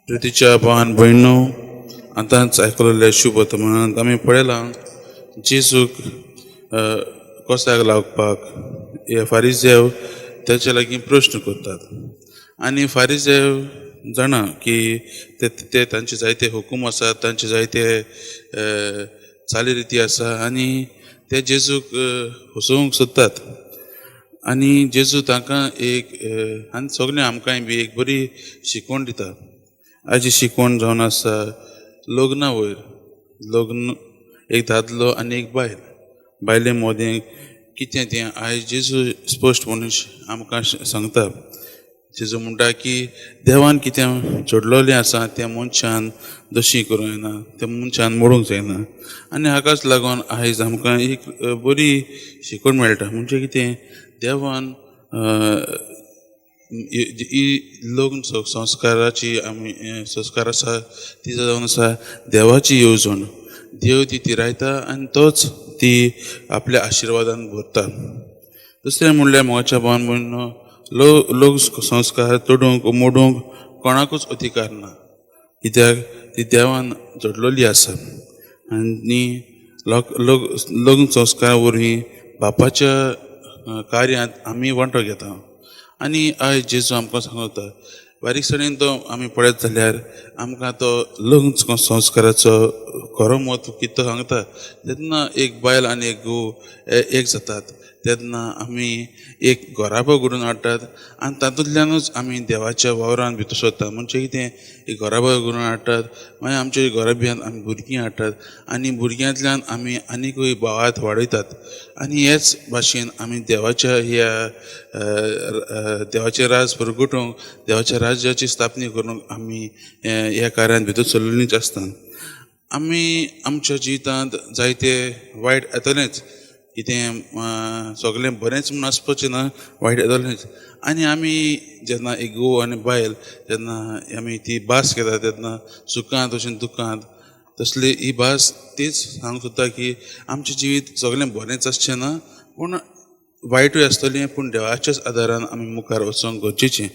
प्रितीच्या भावान भयणो, आतांच आयकलेलें शुभ वर्तमानांत आमी पळयलां जेजूक कोसाक लावपाक हे फारिजेव तेच्या लागीं प्रश्न करतात आनी फारिजेव जाणा की ते ते तांचे जायते हुकूम आसात, तांचे जायते चाली रिती आसा आनी ते जेजूक फसोवंक सोदतात. आनी जेजू तांकां एक आनी सगळें आमकांय बी एक बरी शिकवण दिता. आयची शिकवण जावन आसा लग्ना वयर. लग्न एक दादलो आनी एक बायल, बायले मदें कितें तें आयज जेजू स्पश्ट म्हणून आमकां सांगता. जेजू म्हणटा की देवान कितें जोडलेलें आसा तें मनशान दशी करूंक जायना, तें मनशान मोडूंक जायना. आनी हाकाच लागून आयज आमकां एक बरी शिकवण मेळटा. म्हणजे कितें, देवान ही लग्न संस्काराची आमी संस्कार आसा ती जावन आसा देवाची येवजण. देव ती तिरायता आनी तोच ती आपल्या आशिर्वादान भरता. दुसरें म्हणल्यार मोगाच्या भावान भयणीनो, लोक संस्कार तोडूंक मोडूंक कोणाकूच अधिकार ना, कित्याक ती देवान जोडलेली आसा. आनी लोक लग्न संस्कारा वरवीं बापाच्या कार्यांत आमी वांटो घेता. आनी आयज जेजू आमकां सांगता बारीकसाणेन तो आमी पळयत जाल्यार आमकां तो लग्न संस्काराचो खरो म्हत्व कितें तो सांगता. तेन्ना एक बायल आनी एक घोव एक जातात तेन्ना आमी एक घराबो घडोवन हाडटात आनी तातूंतल्यानूच आमी देवाच्या वावरान भितर सरता. म्हणजे कितें, एक घराबो घडोवन हाडटात, मागीर आमच्या घराब्यांत आमी भुरगीं हाडटात आनी भुरग्यांतल्यान आमी आनीकूय भावार्थ वाडयतात. आनी हेच भाशेन आमी देवाच्या ह्या देवाचें राज परगटूंक, देवाच्या राज्याची स्थापना करूंक आमी ह्या कार्यांत भितर सरलेलींच आसता. आमी आमच्या जिवितांत जायते वायट येतलेंच, कितें सगळें बरेंच म्हूण आसपाचें ना, वायट येतलेंच. आनी आमी जेन्ना एक घोव आनी बायल जेन्ना आमी ती भास घेता तेन्ना सुखांत तशें दुखांत तसली ही भास तीच सांगूंक सोदता की आमचें जिवीत सगळें बरेंच आसचें ना, पूण वायटूय आसतलें, पूण देवाच्याच आदारान आमी मुखार वचोंक गरजेचें.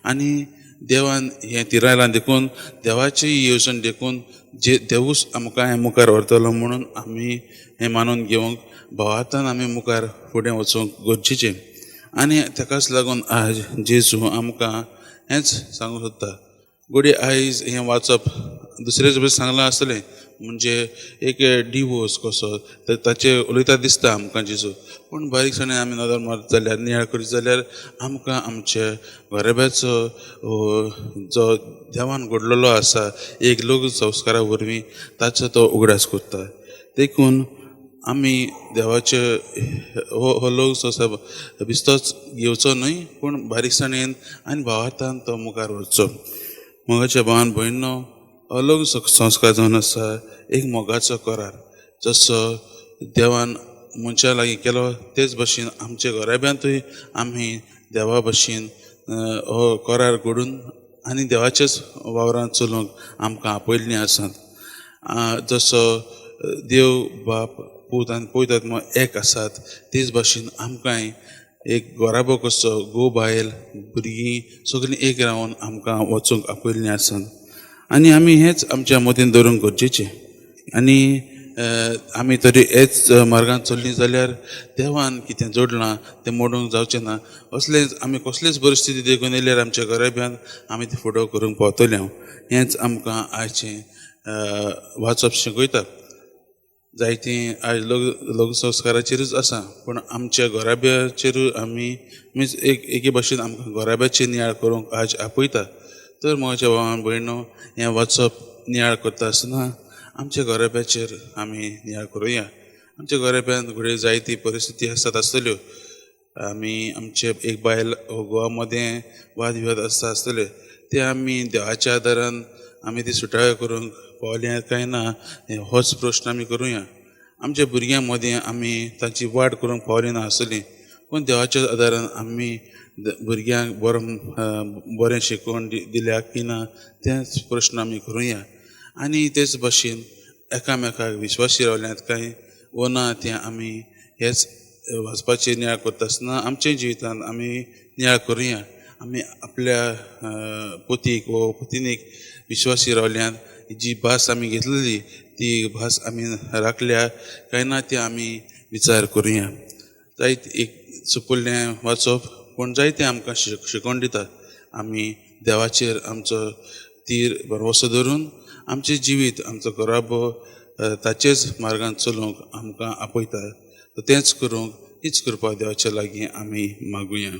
आनी देवान हें तिरायलां देखून देवाची येवजण देखून जे देवूच आमकां हें मुखार व्हरतलो म्हणून आमी हें मानून घेवंक भावार्थान आमी मुखार फुडें वचूंक गरजेचें. आनी ताकाच लागून आयज जेजू आमकां हेंच सांगूंक सोदता. घडये आयज हें वाचप दुसरेच बी सांगलां आसतलें, म्हणजे एक डिवोर्स कसो तर ताचे उलयता दिसता आमकां जेजू, पूण बारीकसाणेन आमी नदर मारत जाल्यार, नियाळ करीत जाल्यार आमकां आमच्या घराब्याचो जो देवान घडलेलो आसा एक लग्न संस्कारा वरवीं ताचो तो उगडास करता. देखून आमी देवाचे हो लग्न संस्कार बिस्तोच घेवचो न्हय, पूण बारीकसाणेन आनी भावार्थान तो मुखार व्हरचो. मोगाच्या भावान भयणीनो, हो लग्न संस्कार जावन आसा एक मोगाचो करार, जसो देवान मनशा लागीं केलो तेच भशेन आमच्या घराब्यांतूय आमी देवा भशेन हो करार घडून आनी देवाच्याच वावरांत चलूंक आमकां आपयल्लीं आसात. जसो देव बाप पूत आनी पवित्र आत्मो एक आसात तेच भाशेन आमकांय एक घराबो कसो घोव बायल भुरगीं सगळीं एक रावन आमकां वचूंक आपयल्लीं आसात. आनी आमी हेंच आमच्या मतीन दवरूंक गरजेचें. आनी आमी तरी हेच मार्गान चल्लीं जाल्यार देवान कितें जोडलां तें मोडूंक जावचें ना. असलेंच आमी कसलीच परिस्थिती देखून येयल्यार आमच्या घराब्यान आमी ती फुडो करूंक पावतले. हांव हेंच आमकां आयचें वाचप शिकयता. जायतीं आयज लग्न संस्काराचेरूच आसा, पूण आमच्या घराब्याचेरूय आमी मिन्स एक एके भाशेन आमकां घराब्याचेर नियाळ करूंक आयज आपयता. तर म्हज्या भावान भयणो, हें वाचप नियाळ करता आसतना आमच्या घराब्याचेर आमी नियाळ करुया. आमच्या घराब्यांत घडये जायती परिस्थिती आसतात आसतल्यो, आमी आमचे एक बायल घोवा मदें वाद विवाद आसता आसतले, ते आमी देवाच्या आदारान आमी ती सुटावे करूंक पावल्या काय ना होच प्रश्न आमी करुया. आमच्या भुरग्यां मदीं आमी तांची वाड करूंक पावली ना आसतली, पूण देवाच्या आदारान आमी भुरग्यांक बरो बरें शिकवण दिल्या की ना तेंच प्रश्न आमी करुया. आनी तेच भाशेन एकामेकाक विश्वासी रावल्यात काय वो ना तें आमी हेच वाचपाचेर नियाळ करता आसतना आमच्या जिवितांत आमी नियाळ करुया. आमी आपल्या पोतीक वो पोतिनीक विश्वासी रावल्यात, जी भास आमी घेतलेली ती भास आमी राखल्या काय ना ती आमी विचार करुया. जायते एक सुपुल्लें वाचप पूण जायतें आमकां शिकोवन दिता. आमी देवाचेर आमचो तीर भरवंसो धरून आमचें जिवीत आमचो घराबो ताचेच मार्गान चलोवंक आमकां आपयता. तेंच करूंक हीच कृपा देवाच्या लागीं आमी मागुया.